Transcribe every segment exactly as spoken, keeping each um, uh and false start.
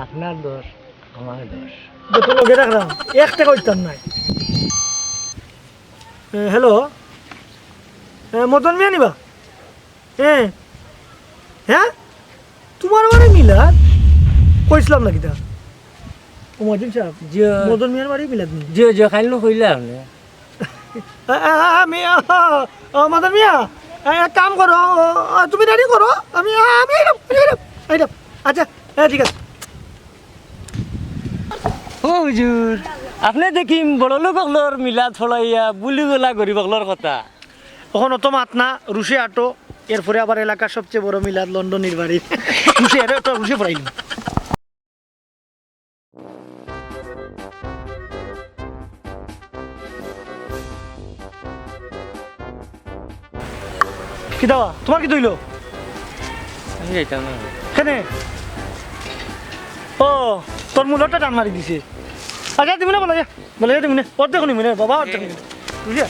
আপনার দোষ, আমার দোষ। যত লগে রাখলাম, এক টেকা অইতাম নায়। এ, হ্যালো। এ, মদন মিয়া নিবা? এ, হ্যাঁ? তোমার বাড়ি মিলাদ? কইছিলাম না কিতা? ও মজিন সাহেব, জি। মদন মিয়ার বাড়ি মিলাদ নি? জি, জি, খাইল কইলা আপনি। আ, আ, আ, আমি, আ, আ, আ, মদন মিয়া, আ, এক কাম করো, আ, আ, তুমি রেডি করো, আমি, আ, আমি আইরাম, আমি আইরাম, আইরাম। আচ্ছা, হ্যাঁ, ঠিক আছে। ও হুজুর, আপনি দেখি বড় লোক অকলর মিলাদ ফড়াইয়া বুলি গলা গরিব অকলর কথা। অখন অত মাত না, রুশে আটো, এরপরে আবার এলাকার সবচেয়ে বড় মিলাদ লন্ডনীর বাড়ি। রুশে আটো, একটা রুশে ফড়াইলি। কিতা বা? তোমার কিতা অইলো? আমি যাইতাম না। কেনে? ও, তোর মুলরটা টান মারি দিছে। আচ্ছা, দিমু না, বলা যা। বলা যা, দিমু না। অর্ধেক নিমু না, বাবা, অর্ধেক নিমু না। বুঝলি?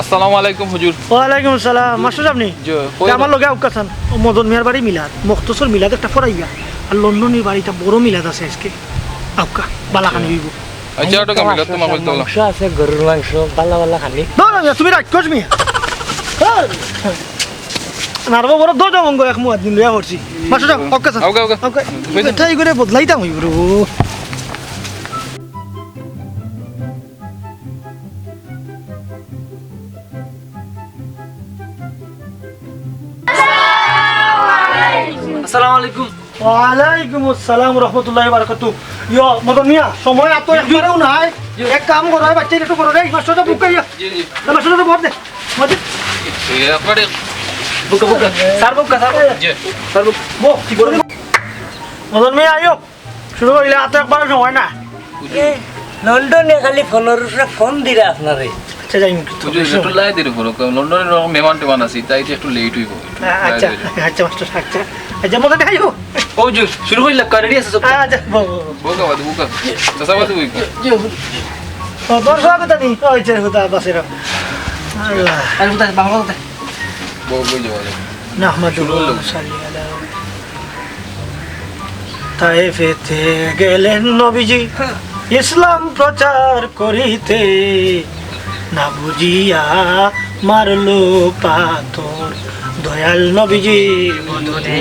আসসালামু আলাইকুম হুজুর। ওয়ালাইকুম আসসালাম। মাস্টার সাহেব নি? জি, কই তা আমার বা? লগে আউক্কা চাইন। মদন মিয়ার বাড়ি মিলাদ, মখতসর মিলাদ একটা ফড়াইয়া। আর লন্ডনীর বাড়িটা বড় মিলাদ আছে আজকে। আউক্কা, বালা খানি অইবো। আচ্ছা, ওটা মাংস মিলাদ তো আছে, মাহফিল তো হলো। মাংস আছে, গরুর মাংস, বালা বালা খানি। না, না, না, তুমি রাগ করিস মিয়া। হ্যাঁ। নারবা বড় দরজা ভঙ্গ এক মুয়াজ্জিন লইয়া পড়ছি। মাস্টার সাহেব, ওকে স্যার। ওকে, ওকে। ওকে। বুঝলেন? এটাই করে বদলাইতাম হইব রে। আসসালামু আলাইকুম। ওয়ালাইকুম আসসালাম রহমতুল্লাহি ওয়া বারাকাতুহু। ইয়ো, মদন মিয়া, সময় আর তো একবারেও নাই। জি। এক কাম করো, এই বাচ্চাটা একটু করো রে, এই মাস্টারটা বুকে ইয়া। জি, জি। এই মাস্টারটা বর দে। মজিদ। এ, আপনারে বুকে, বুকে। স্যার বুকে, স্যার বুকে। জি। স্যার বুকে। বো, কি করে? মদন মিয়া, আইও। শুরু করিলে, আর তো একবারও সময় না। এ, লন্ডনে খালি ফোনের উপরে ফোন দিরা আপনারে। আচ্ছা, যাই হোক, হুজুর, একটু লাই দেরি করো, কারণ লন্ডনে অখন মেহমান টেহমান আছে, তাই একটু লেট হইব। আচ্ছা, আচ্ছা, মাস্টার, আচ্ছা। আচ্ছা, মদন মিয়া, আইও। ও হুজুর, শুরু করিলে, কা রেডি আছে সব? আচ্ছা, বো, বো, বো। বউকা বাদে, বউকা। চাচা বাদে, বউকা। জি, হুজুর। ও, তোর সব কথা নেই। ওই যে, হুদা, বাসের। আল্লাহ। আরে, হুদা, বাংলা কথা। বউ, বউ, যাওয়া যাবে। নাহমাদুহু ওয়া নুসাল্লি আলা। তায়েফেতে গেলেন নবীজি, ইসলাম প্রচার করিতে, না বুঝিয়া মারলো পাথর দয়াল নবীজির বদনে।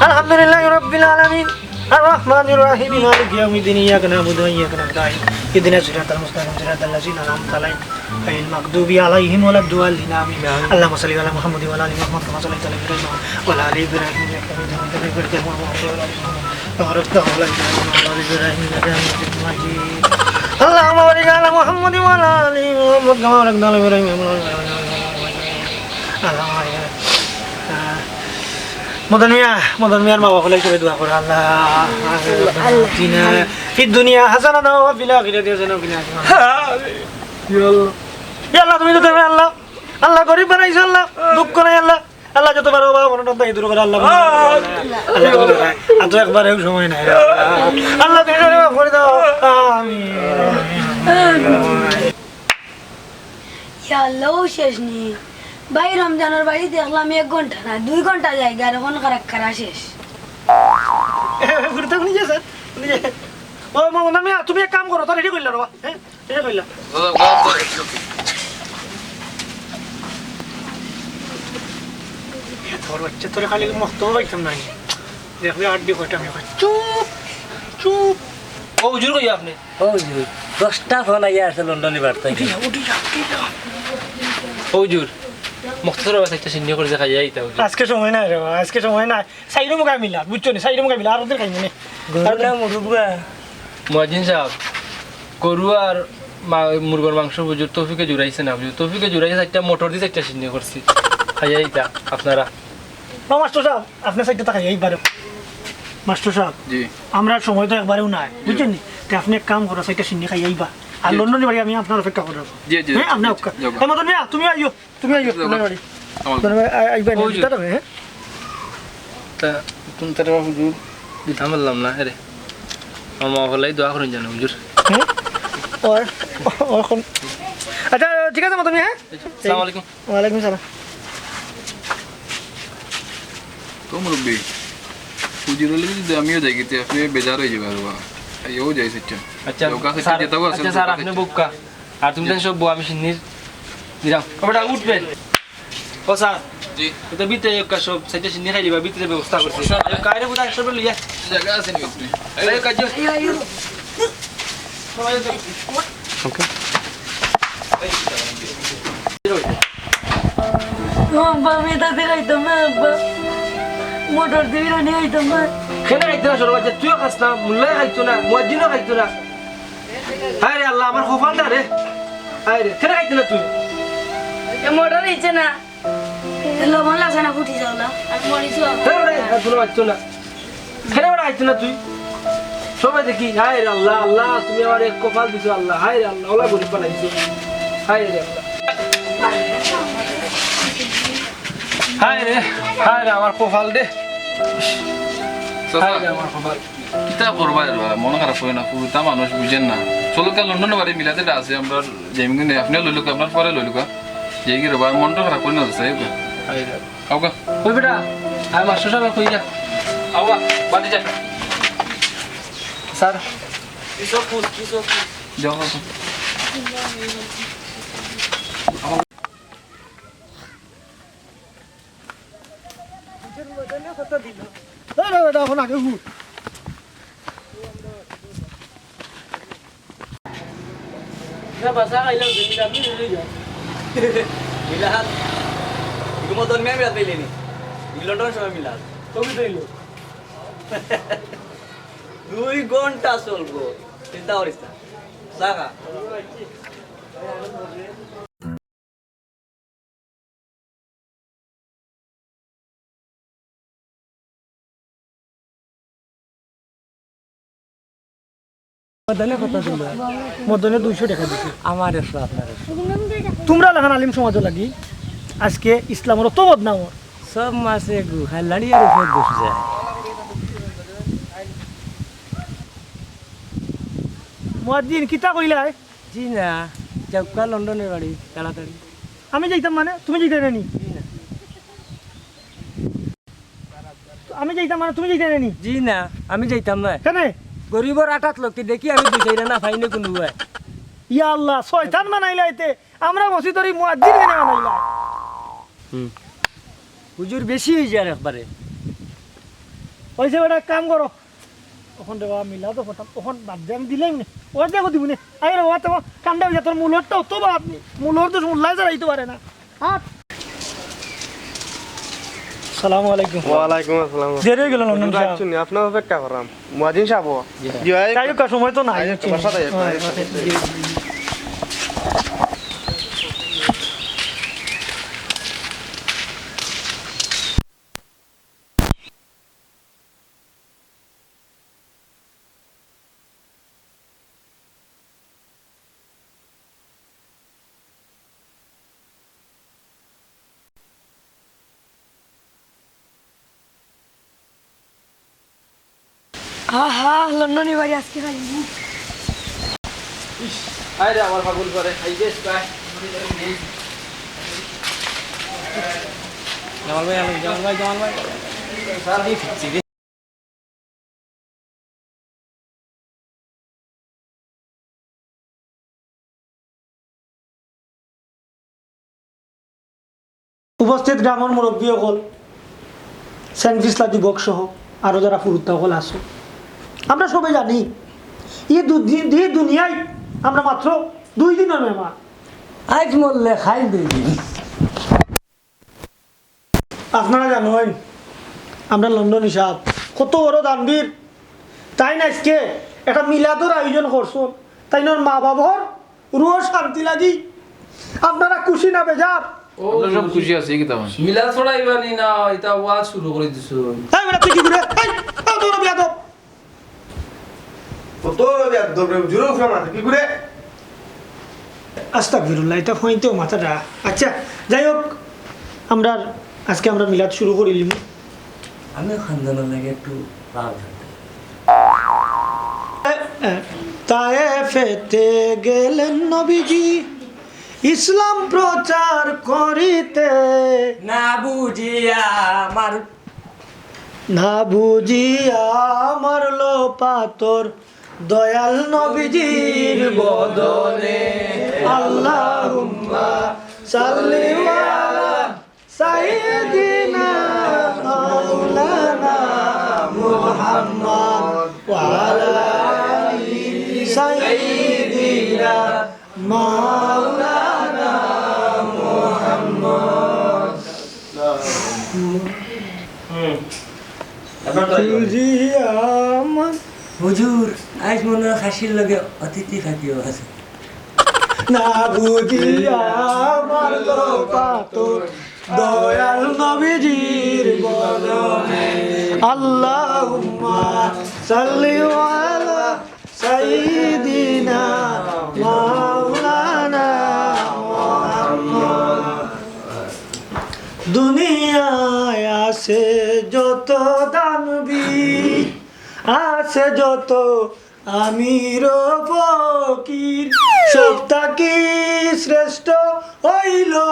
আলহামদুলিল্লাহি রাব্বিল আলামিন, আর রহমানির রহিম, মালিকি ইয়াউমিদ্দিন, ইয়াকা না'বুদু ওয়া ইয়াকা নাস্তাইন, ইহদিনাস সিরাতাল মুস্তাকিম, সিরাতাল্লাযিনা আন'আমতা আলাইহিম, গায়রিল মাগদুবি আলাইহিম ওয়ালাদ দাল্লিন। আমিন। আল্লাহুম্মা সাল্লি আলা মুহাম্মাদিন ওয়া আলা আলি মুহাম্মাদ কামা সাল্লাইতা আলা ইব্রাহিম ওয়া আলা আলি ইব্রাহিম ইন্নাকা হামিদুম মাজিদ। বারাকতা আলা ইব্রাহিম ওয়া আলা আলি ইব্রাহিম ইন্নাকা হামিদুম মাজিদ। আল্লাহুম্মা বারিক আলা মুহাম্মাদিন ওয়া আলা আলি মুহাম্মাদ কামা বারাকতা আলা ইব্রাহিম ওয়া আলা আলি ইব্রাহিম। মদন মিয়া, মদন মিয়ার মা বাবা হলে সবাই দোয়া করে, আল্লাহ, আল্লাহ। আতিনা ফিদ দুনিয়া হাসানাতাও ওয়া ফিল আখিরাতি হাসানাতাও ওয়া কিনা আযাবান নার। ইয়া আল্লাহ। ইয়া আল্লাহ, তুমি তো দেবে আল্লাহ। আল্লাহ গরিব বানাইছো আল্লাহ, দুঃখ নাই আল্লাহ। আল্লাহ যত পারো বাবা মরণ তাই দূর করে আল্লাহ। আল্লাহ তুমি দেবে। আর তো একবার এই সময় নাই। আল্লাহ তুমি সবাই মাফ করে দাও। আমিন। ইয়া আল্লাহ, ও শেষ নি। ভাই, রমজানর বাড়ি দেখলাম এক ঘন্টা না, দুই ঘন্টা জায়গা, আর এখন কারা কারা শেষ। ঘুরতে কোন গেছে? ও, মা, মদন মিয়া, তুমি এক কাম করো, তো রেডি করলা রে বা, হ্যাঁ? রেডি করলা। তোর বাচ্চা, তোরে খালি মস্ত পাইতাম না। দেখবি আড্ডি কয়টা আমি কই। চুপ, চুপ। ও, হুজুর কই আপনি? ও হুজুর, দশটা ফোন আইয়া আছে লন্ডনী বার্তায়। উঠি যা, উঠি যা, উঠি যা। ও হুজুর, মখতসর ভাবে একটা সিন্নি করে দেখাইয়া আইতা হুজুর। আজকে সময় নাই রে বাবা, আজকে সময় নাই। সাইডে মুখা মিলা, বুঝছো নি? সাইডে মুখা মিলা, আর ওদের খাইনি নে। গরু না মুরুগা? মুয়াজ্জিন সাহেব, গরু আর মা-, মুরগর মাংস হুজুর তৌফিকে জুড়াইছে না হুজুর। তৌফিকে জুড়াইছে, একটা মোটর দিয়ে একটা সিন্নি করছি। খাইয়া আইতা আপনারা। ও মাস্টার সাহেব, আপনি সাইডটা খাইয়া আইবা রে। মাস্টার সাহেব, জি। আমরা সময় তো একবারেও নাই, জি। বুঝছেন নি? তে আপনি এক কাম করো, সাইডটা সিন্নি খাইয়া আইবা। আর জি। লন্ডনী বাড়ি আমি আপনার অপেক্ষা করবো। জি, জি, হ্যাঁ, আপনি জি, অপেক্ষা। জি, জি। এই মদন মিয়া, তুমি আইও, তুমি আইও, জি, লন্ডনী বাড়ি। আমার লন্ডনী বাড়ি, আই-, আইবা, ও, জি। তারা, হ্যাঁ? তা, তুমি তারা হুজুর, দিতাম পারলাম না, আরে। আমার মা বলে, "দোয়া করুন যেন, হুজুর।" হ্যাঁ? ওর, ওর কোন-, আচ্ছা, ঠিক আছে, মদন মিয়া, হ্যাঁ? আসসালামু আলাইকুম। ওয়ালাইকুম সালাম। তো মুরব্বি, হুজুর অইলে যদি আমিও যাই, কিন্তু আপনি বেজার অই যাইবা, বাবা। আইও যাই, আচ্ছা। আচ্ছা, যাও, কাছে স্যার, যেটাও আছে, আচ্ছা, স্যার, কাছে আপনি বউক্কা। আর তুমি জি। সব বউ, আমি সিন্নির দিলাম। ও বেটা, উঠবেন। ও স্যার, জি। এটা ভিতরে একটা সব সাইডে সিন্নি খাই দিবা, ভিতরে ব্যবস্থা করছি। স্যার। আরে, কাইরে বুঝা সব লইয়া। জায়গা আছে নি ভিতরে? আরে, কাজ। ওকে। ও আব্বা, আমি তাতে খাইতাম না, আব্বা। মোটর দিয়ে বিরিয়ানি খাইতাম না। কেনে খাইতো না, সরো বাচ্চা? তুইও খাস না, মুল্লায় খাইতো না, মুয়াজ্জিনও খাইতো না। হায় রে আল্লাহ, আমার কপালটা রে। হায় রে, কেনে খাইতো না তুই? এ মোটর ইচ্ছে না। এ লবণ লাগছে না, ফুটি যাও না। আর মরিচও। কেনে রে, আর কোনো খাইতো না। কেনে বেটা আইতো না তুই? সবে দেখি, হায় রে আল্লাহ, আল্লাহ, তুমি আমার এক কপাল দিছো আল্লাহ, হায় রে আল্লাহ, ওলা গরিব বানাইছো, হায় রে আল্লাহ। হায় রে, হায় রে, আমার কপাল রে। চাচা, হায় রে, আমার কপাল। কিতা করবা রে বাবা, মন খারাপ করি না, পুরুতা মানুষ বুঝেন না। চলো কা লন্ডনে বাড়ি মিলাতে আছে, আমরা যাইমু নে, আপনিও লইলুকা, আপনার পরে লইলুকা। যাই কি রে বাবা, মনটা খারাপ করি না, চাচা, এই তো। হায় রে। আউকা। ওই বেটা, আমি মাস্টার সাহেব কই যা। আউকা, বাদে যা। স্যার। কিসব খুঁজ, কিসব খুঁজ। যাও, যাও। এই রে বেটা, এখন আগে ঘুর। না, বাসা খাইলাম, তুমি যাবি, তুমি যাও। মিলাদ। ইগো মদন মিয়া মিলাদ পাইলে নি? ইংল্যান্ডর সময় মিলাদ। তুমি তো ইলো। দুই ঘন্টা চলবো। চিন্তা করিস না। চা খা। মদনে কত দিল? মদনে দুইশো টেকা দিছে। আমার একশো, আপনার একশো। তুমরা লাখান আলিম সমাজও লাগি আজকে ইসলামর অত বদনাম অর। সব মাছে গু খায়, লাড়িয়ার উপর বসে যায়। মুয়াজ্জিন, কিতা কইলায়? জি না, যাউক্কা লন্ডনের বাড়ি, তাড়াতাড়ি। আমি যাইতাম মানে? তুমি যাইতায় না নি? জি না। আমি যাইতাম মানে? তুমি যাইতায় না নি? জি না, আমি যাইতাম না। কেনে? গরিবর আটাত লক্কি দেখি আমি দুই চাইরা না পাই না কোনো উপায়। ইয়া আল্লাহ, শয়তান বানাইলা এতে। আমরা মসজিদর এই মুয়াজ্জিন কেনে বানাইলা? হুম। হুজুর বেশি অই যায় একবারে। অইছে বেটা, এক কাম করো। অখন রে বাবা, মিলাদ তো ফটাম, অখন বাদ দে, আমি দিলাম নে। ওর দেখো দিবি নে। আরে রে বাবা, তোমার কান্দা অই যা, তোর মুলরটা অত বাপ নি। মুলর তো মুল্লায় যারা অইতে পারে না। আর সালামু আলাইকুম। ওয়ালাইকুম আসসালাম। দেরি অই গেল, লন্ডন হুজুর সাহেব। আইছুন নি? আপনার অপেক্ষা করাম। মুয়াজ্জিন সাহেব। জি, হ্যাঁ। জি, ভাই। তাই হোক, সময় তো নাই। আইচ্ছা, বাসা যাই, হ্যাঁ, আইচ্ছা। আহা, লন্ডনী বাড়ি আজকে খাইনি। ইস, আয় রে আমার ফাগুন করে, খাই বেশ পায়। জামাল ভাই, আলো, জামাল ভাই, জামাল ভাই। সারা দিয়ে ফিরছি রে। উপস্থিত গ্রামর মুরব্বী অকল, সেন্ট ফিসলা যুবক সহ আরো যারা ফুরুত্তা অকল আছো, আমরা সবে জানি, ই দু-, ই দুনিয়াত আমরা মাত্র দুই দিনর মেহমান। আইজ মরলে খাইল দুই দিন। আপনারা জানইন, আমরা লন্ডনী সাব কত বড় দানবীর, তাইন আইজকে একটা মিলাদর আয়োজন করছইন, তাইনর মা বাবার রুহর শান্তি লাগি। আপনারা খুশি না বেজার? ও, আমরা সব খুশি আছি, কিতা কইন? মিলাদ ছড়াইবানি না, ইতা ওয়াজ শুরু করি দিছইন। এই বেটা, তুই কিগুরে? এই, এই, তোর বিয়াদব। ও তোর বিয়াদব রে, জুরে উঠে মাথা, কিগুরে? আস্তাগফিরুল্লাহ, ইটা ফাইনতেও মাথাটা। আচ্ছা, যাই হোক, আমরা আজকে আমরা মিলাদ শুরু করিলিমু। আমি খানদানের লাগে একটু লাল থাকতে। তায়েফেতে গেলেন নবীজি ইসলাম প্রচার করিতে। না বুঝিয়া আমার, না বুঝিয়া আমার লো পাথর দয়াল নবীজির বদনে। আল্লাহুম্মা সাল্লি আলা সাইয়্যিদিনা মাওলানা মুহাম্মদ ওয়া আলা আলি সাইয়্যিদিনা মাওলানা মুহাম্মদ। হুম। আপনার তো বুঝিয়া আমার হুজুর, আইজ মনে হয় খাসির লগে অতিথি খাতিও আছে। না বুঝিয়া আমার লো পাথর দয়াল নবীজির বদনে। আল্লাহুম্মা সাল্লি আলা সাইয়্যিদিনা মাওলানা মুহাম্মদ। দুনিয়ায় আছে যত দানবীর, আছে যত আমির ও ফকির, সব থাকি শ্রেষ্ঠ অইলো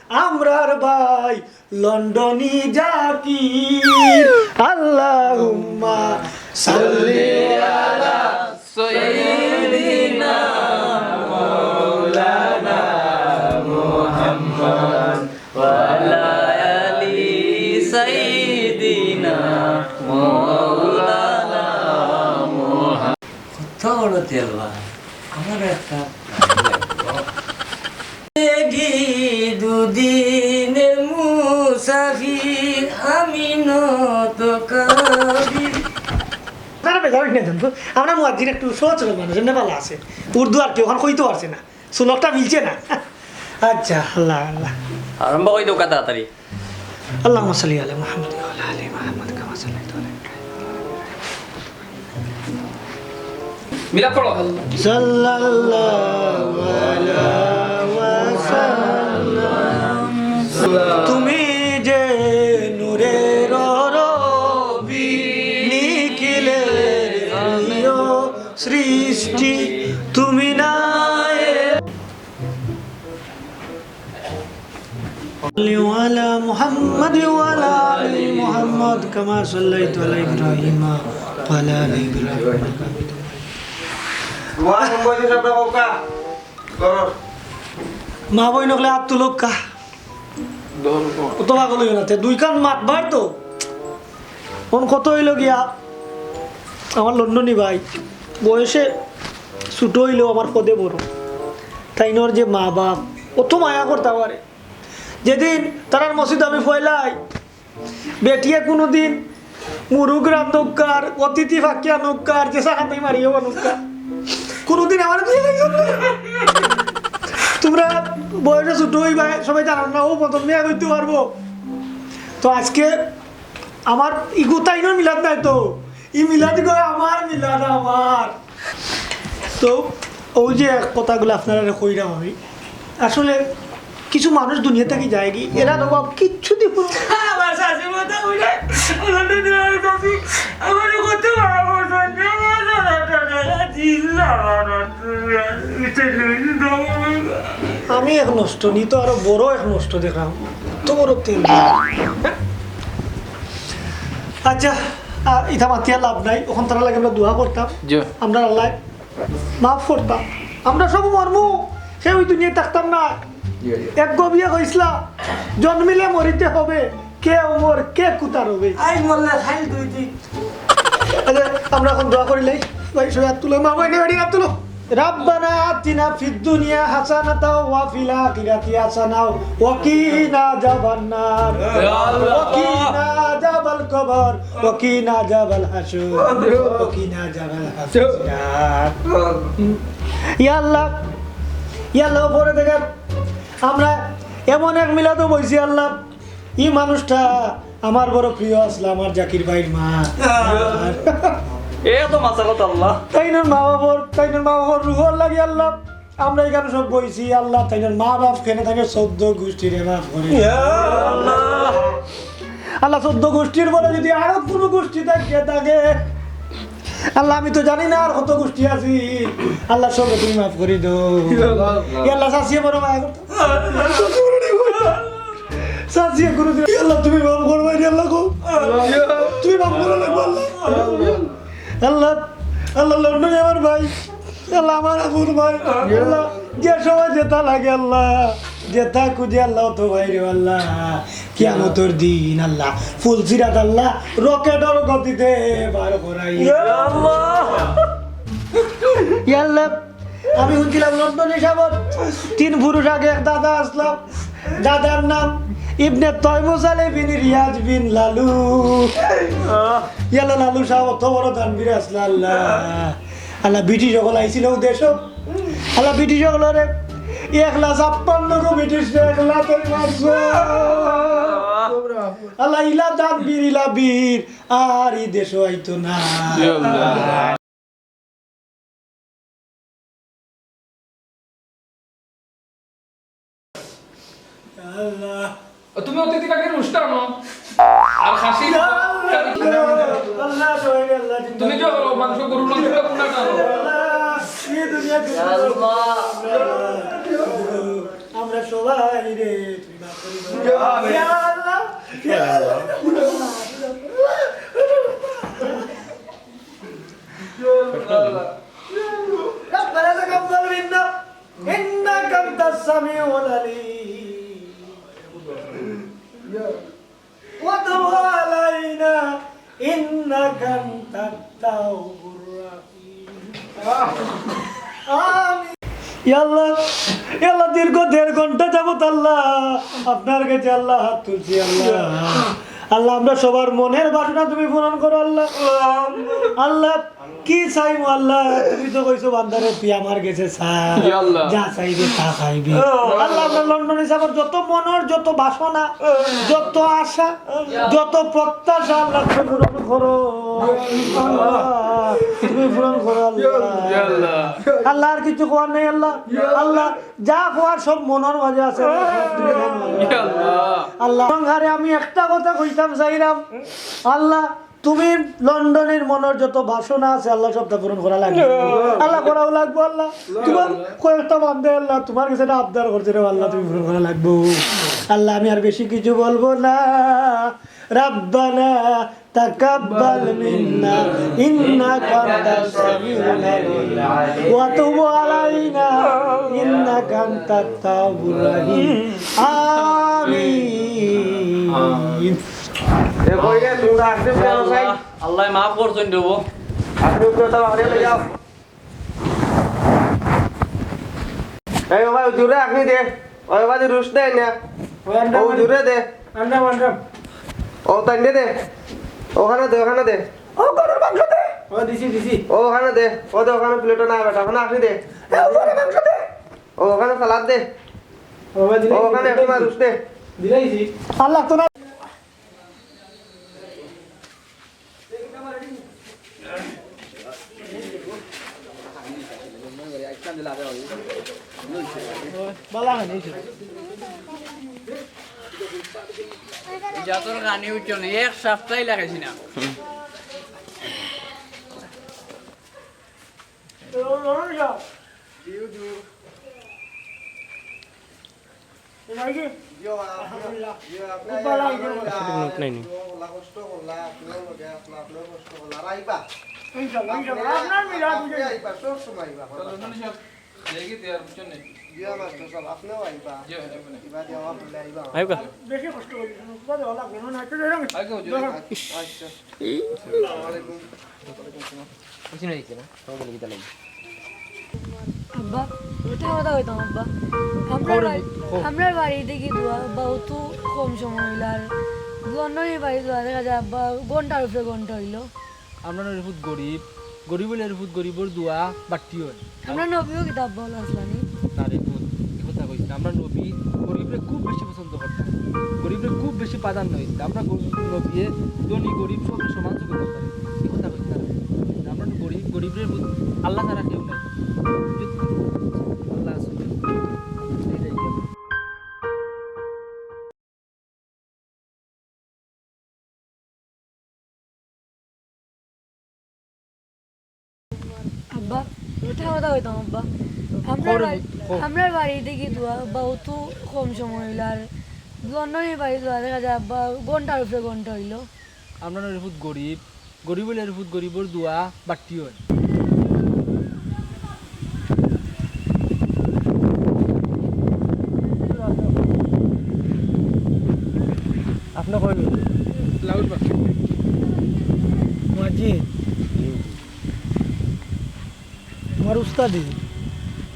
আমরার ভাই লন্ডনি জাকির। আল্লাহুম্মা সাল্লি আলা সাইয়্যিদিনা মাওলানা মুহাম্মদ ওয়া আলা আলি সাইয়্যিদিনা মাওলানা মুহাম্মদ। কত বড় তেল ভাই, আমার একটা লাগি দুদিনের মুসাফির আমি নত কাবির। তারা বেজার হইনা জানতো, আমরা মুয়াজ্জিন একটু সহজ সরল মানুষ, এমনি ভালা আছে। উর্দু আর কি ওখান কইতে পারছে না, সুলকটা মিলছে না। আচ্ছা, আল্লাহ, আল্লাহ। আরম্ভ করি দেউক্কা তাড়াতাড়ি। اللهم صل على محمد وعلى آل محمد كما صليت على إبراهيم. মিলাদ পড়ো। সাল্লাল্লাহু আলা ওয়াসাল্লাম। তুমি যে নূরের রবি, নিখিলের প্রিয় সৃষ্টি, তুমি না এ- صل على محمد وعلى آل محمد كما صليت على إبراهيم وعلى آل إبراهيم إنك حميد مجيد. মা বইন অকলে আত তুলউক্কা। অত পাগল অইও না, তে দুইখান মাতবার তো। অখন কত অইলো গিয়া, আমার লন্ডনি ভাই, বয়সে ছোট অইলেও আমার পদে বড়। তাইনর যে মা বাপ, অত মায়া করতা পারে। যেদিন তারার মসজিদ আমি ফয়লাই, বেটিয়ে কুনুদিন মুরুগ রান্ধউক্কা, অতিথি ফাকিয়া আনউক্কা, যে সাহায্য মারিও আনউক্কা। কুনুদিন আমার বিয়ে হইল না। তোমরা বয়সে ছোট অইবায়, সবে জানো না, অউ মতন বিয়া করতে পারবো। তো আজকে আমার ইগু তাইনর মিলাদ নায় তো, ই মিলাদ গো আমার মিলাদ আমার। তো অউ যে কথাগুলা আপনারারে কইরাম আমি, আসলে কিছু মানুষ দুনিয়া থাকি যায়গি, এরার অভাব কিচ্ছু দিব না। আমার শাশুড়ি কথা বলে, আমার শাশুড়ি আমার কত ভালো বলছেন, আমার শাশুড়ি আমার শাশুড়ি আমার শাশুড়ি। আমি এক নষ্ট, নি তো আরো বড় এক নষ্ট দেখলাম, তো বড় তেল। আচ্ছা, আর ইতা মাতিয়া লাভ নাই, অখন তারার লাগি আমরা দোয়া করতাম। জি। আমরা আল্লাহ মাফ করতাম, আমরা সব মরমু, কেউ দুনিয়াত থাকতাম না। জি, জি। এক কবিয়ে কইছলা, "জন্মিলে মরিতে হবে, কে অমর, কে কুতা রবে।" আই মরলে খাইল দুই দিন। আচ্ছা, আমরা অখন দোয়া করিলাই। ভাই, সবাই আত তুলো, মা বইন, রেডি, আত তুলো। ربنا آتنا في الدنيا حسنة وفي الآخرة حسنة وقنا عذاب النار। يا الله। وقنا عذاب القبر وقنا عذاب الحشر وقنا عذاب الحسرات। ইয়া আল্লাহ, ইয়া আল্লাহ, উপরে দেখেন, আমরা এমন এক মিলাদো বইছি আল্লাহ, ই মানুষটা আমার বড় প্রিয় আছলা, আমার জাকির ভাইর মা। এ তো মাছা কথা আল্লাহ। তাইনর মা বাবার, তাইনর মা বাবার রুহর লাগি আল্লাহ, আমরা ইখানো সব বইছি, আল্লাহ তাইনর মা বাপ কেনে থাকে, চৌদ্দ গুষ্টিরে মাফ করি। আল্লাহ, চৌদ্দ গুষ্টির পরে যদি আরো কুনু গুষ্টি থাকে, থাকে, আল্লাহ, আমি তো জানি না আর কত গুষ্টি আছি। আল্লাহ, সবরে তুমি মাফ করি দেও। ইয়া আল্লাহ, চাচিয়ে বড় মায়া করতো। চাচিয়ে করে দিও। ইয়া আল্লাহ, তুমি মাফ করবায় নি, আল্লাহ গো। তুমি মাফ করা লাগবো, আল্লাহ। আল্লাহ, আল্লাহ, লন্ডনে আমার ভাই। আল্লাহ, আমার আপন ভাই। আল্লাহ, যে সময় যেটা লাগে, আল্লাহ, যেটা খুঁজি, আল্লাহ, তো বাইরে, আল্লাহ। কিয়ামতর দিন, আল্লাহ, ফুলসিরাত, আল্লাহ, রকেটর গতিতে বার করাই। ইয়া আল্লাহ। ইয়া আল্লাহ, আমি হুনছিলাম লন্ডনী সাবর তিন পুরুষ আগে এক দাদা আছলা, দাদার নাম ইবনে তয়মুস আলী বিন রিয়াজ বিন লালু। ইয়া আল্লাহ, লালু সাব অত বড় দানবীর আছলা, আল্লাহ। আল্লাহ, ব্রিটিশ অকল আইছিল দেশো। আল্লাহ, ব্রিটিশ অকলরে একলা ছাপ্পান্ন গো ব্রিটিশরে একলা তৈরি মারছো। আল্লাহ, ইলা দানবীর, ইলা বীর, আর ই দেশো আইতো না। ইয়া আল্লাহ। আল্লাহ। ও, তুমি অতিথি কাকে রুষ্ট আনো? আর খাসি ইয়া আল্লাহ, আল্লাহ, আল্লাহ, তুমি যে বলো, মাংস, গরুর মাংস, কোনটা আনো? আল্লাহ, এই দুনিয়া থেকে আল্লাহ। আমরা সবাই রে, তুমি মাফ করে দাও। ইয়া আল্লাহ। ইয়া আল্লাহ। ربنا تقبل منا إنك أنت السميع العليم وتب علينا إنك أنت التواب الرحيم. آمين. ইয়া আল্লাহ, ইয়া আল্লাহ, দীর্ঘ দেড় ঘন্টা যাবত আল্লাহ, আপনার কাছে আল্লাহ হাত তুলছি আল্লাহ। আল্লাহ, আমরা সবার মনের বাসনা তুমি পূরণ করো আল্লাহ। আল্লাহ, কি চাইমু আল্লাহ? তুমি তো কইছো বান্দারে তুই আমার গেছে চা। ইয়া আল্লাহ। যা চাইবে তা খাইবে। আল্লাহ, আমরা লন্ডনী সাবর যত মনর যত বাসনা, যত আশা, যত প্রত্যাশা আল্লাহ তুমি পূরণ করো। আল্লাহ, তুমি পূরণ করো আল্লাহ। ইয়া আল্লাহ। আল্লাহ, আর কিছু কওয়ার নাই আল্লাহ। আল্লাহ, যা কওয়ার সব মনর মাঝে আছে আল্লাহ, সব তুমি জানো। ইয়া আল্লাহ। আল্লাহ, সংহারে আমি একটা কথা কইতাম চাইলাম, আল্লাহ, তুমি লন্ডনীর মনর যত বাসনা আছে, আল্লাহ, সবটা পূরণ করা লাগবো। আল্লাহ, করাও লাগবো, আল্লাহ। তোমার কয়েকটা বান্দা, আল্লাহ, তোমার কাছে একটা আবদার করছে রে, আল্লাহ, তুমি পূরণ করা লাগবো। আল্লাহ, আমি আর বেশি কিছু বলবো না। ربنا تقبل منا إنك أنت السميع العليم وتب علينا إنك أنت التواب الرحيم. آمين. এ কই রে, তোমরা আসতে কেন ভাই? আল্লাহ মাফ করছেন দেবো। আপনি উপরে তো বাড়ি যাও। এই বাবা, ওই দূরে আপনি দে। ওই বাবা, রুশ দেয় না। ওই আন্ডা ও বাড়ি। দূরে দে। আন্ডা, আন্ডা। ও তাইলে দে। ওখানে দে, ওখানে দে। ও গরুর মাংস দে। ও দিছি, দিছি। ও ওখানে দে। ও দে, ওখানে প্লেটে না বেটা, ওখানে আসি দে। এ, ও গরুর মাংস দে। ও ওখানে সালাদ দে। ও বাবা, দিলাই ও ওখানে দিছি। একটু মানুষ দে। দিলাইছি। আল্লাহ তো না। জাতর খানি উঠছো না, এক সপ্তাহ লাগাইছি না। আব্বা, একটা কথা কইতাম আব্বা। আমরার বাড়ি, আমরার বাড়ি থাকি দোয়া আব্বা, অত কম সময় অইলো। আর লন্ডনের বাড়ি দোয়া দেখা যায় আব্বা, ঘন্টার উপরে ঘন্টা অইলো। আমরা নবীর পুত গরিব, গরিব অইলে পুত গরিবর দোয়া বাড়তি অয়। আমরা নবীও কিতা আব্বা অলা আছলা নি? না রে পুত, ই কথা কইস না। আমরা নবী গরিবরে খুব বেশি পছন্দ করতাম, গরিবরে খুব বেশি প্রাধান্য দিতাম। আমরা গরিব, নবীয়ে ধনী গরিব সবরে সমান চোখে দেখতাম। ই কথা কইস না রে। আমরা তো গরিব, গরিবরে পুত আল্লাহ ছাড়া কেউ নাই। আল্লাহ আব্বা, আমরার বাড়ি, আমরার বাড়ি থাকি দোয়া আব্বা অত কম সময় অইলো, আর লন্ডনর বাড়ি দোয়া দেখা যায় আব্বা ঘন্টার উপরে ঘন্টা অইলো। আমরার ফুত গরিব, গরিব অইলে ফুত গরিবর দোয়া বাড়তি অয়। আপনে কইবেন। লাউড বাক্স। মুয়াজ্জিন, তুমার উস্তাদে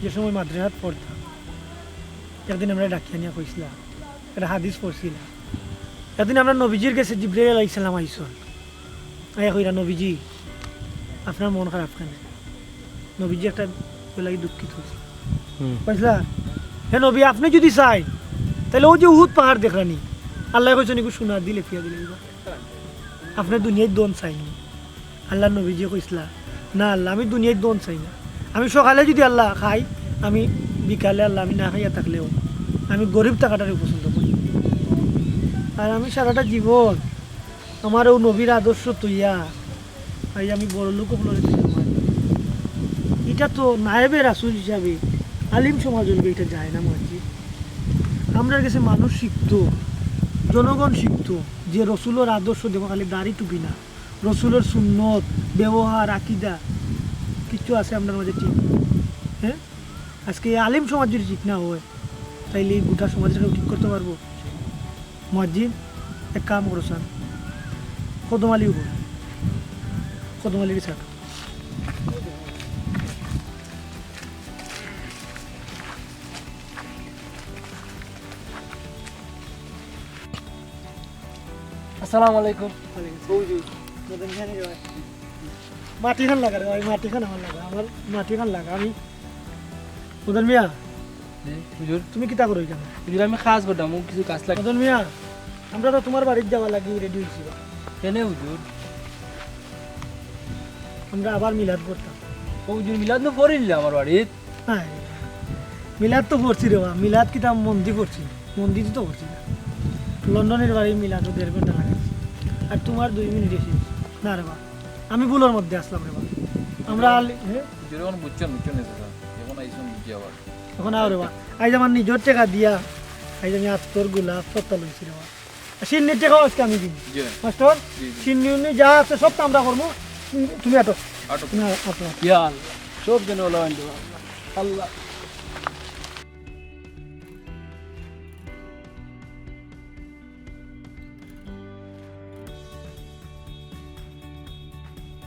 যে সময় মাদ্রাসাত পড়তা, একদিন আমরারে ডাকিয়া নিয়া কইছিলা, একটা হাদিস পড়ছিলা। একদিন আমরার নবীজির গেছে জিব্রাইল আলাইহিস সালাম আইছইন। আইয়া কইরা, "নবীজি, আপনার মন খারাপ কেনে?" নবীজি একটা বিষয় লাগি দুঃখিত অইছে। হুম। কইছিলা, "হে নবী, আপনে যুদি চাইন, তাইলে অউ যে উহুদ পাহাড় দেখরানি, আল্লায় কইছইন, ইগু সোনার দি লেপিয়া দিলাইবা। আপনে দুনিয়ার ধন চাইন।" আল্লার নবীজিয়ে কইছিলা, "না আল্লা, আমি দুনিয়ার ধন চাই না। আমি সকালে যুদি আল্লা খাই, আমি বিকালে আল্লা আমি না খাইয়া থাকলেও আমি গরিব থাকাটারে পছন্দ করি। আর আমি সারাটা জীবন আমার অউ নবীর আদর্শ থইয়া আইজ আমি বড়লোক অকলরে দিলাম।" ইটা তো নায়েবে রাসুল হিসাবে আলিম সমাজর লগে ইটা যায় না মুয়াজ্জিন। আমরার গেছে মানুষ শিখতো, জনগণ শিখতো যে রসুলর আদর্শ দেখো খালি দাড়ি টুপি না, রসুলর সুন্নত, ব্যবহার, আকিদা, কিচ্ছু আছে আমরার মাঝে ঠিক? হ্যাঁ, আজকে এই আলিম সমাজ যুদি ঠিক না অয়, তাইলে এই গোটা সমাজরে কেউ ঠিক করতে পারবো? মুয়াজ্জিন, এক কাম করো স্যার, কদম আলীরে কও, কদম আলীরে স্যার। আসসালামু আলাইকুম। ওয়ালাইকুম আসসালাম। মাটি খান লাগা রে ভাই, মাটি খান আমার লাগা, আমার মাটি খান লাগা। আমি, মদন মিয়া, জি, হুজুর। তুমি কিতা করো ইখানো? হুজুর, আমি কাজ করতাম, ও কিছু কাজ লাগে। মদন মিয়া, আমরা তো তুমার বাড়িত যাওয়ার লাগি রেডি অইছি বা। কেনে হুজুর? আমরা আবার মিলাদ করতাম। ও হুজুর, মিলাদ না পড়িলে আমার বাড়িত। হ্যাঁ, মিলাদ তো পড়ছি রে বা, মিলাদ কিতা মন্দি পড়ছি, মন্দি তো পড়ছি না। লন্ডনর বাড়ি মিলাদ দেড় ঘন্টা লাগাইছি, আর তুমার দুই মিনিটে শেষ। না রে বা, আমি ভুলর মধ্যে আছলাম রে বা। আমরা আলি, হে? হুজুর, অখন বুঝছইন, বুঝছইন নি চাচা? অখন আইছইন বুঝি আবার। অখন আও রে বা, আইজ আমার নিজর টেকা দিয়া, আইজ আমি আতর গোলাপ সবতা লইছি রে বা। আর শিন্নির টেকাও আজকে আমি দিমু। জি। মাস্টার, জি, জি। শিন্নি উন্নি যা আছে সবতা আমরা করমু। তুমি আটো। আটো। তুমি আটো। ইয়া আল্লাহ, সব যেন ভালা অইন রে বা। আল্লাহ।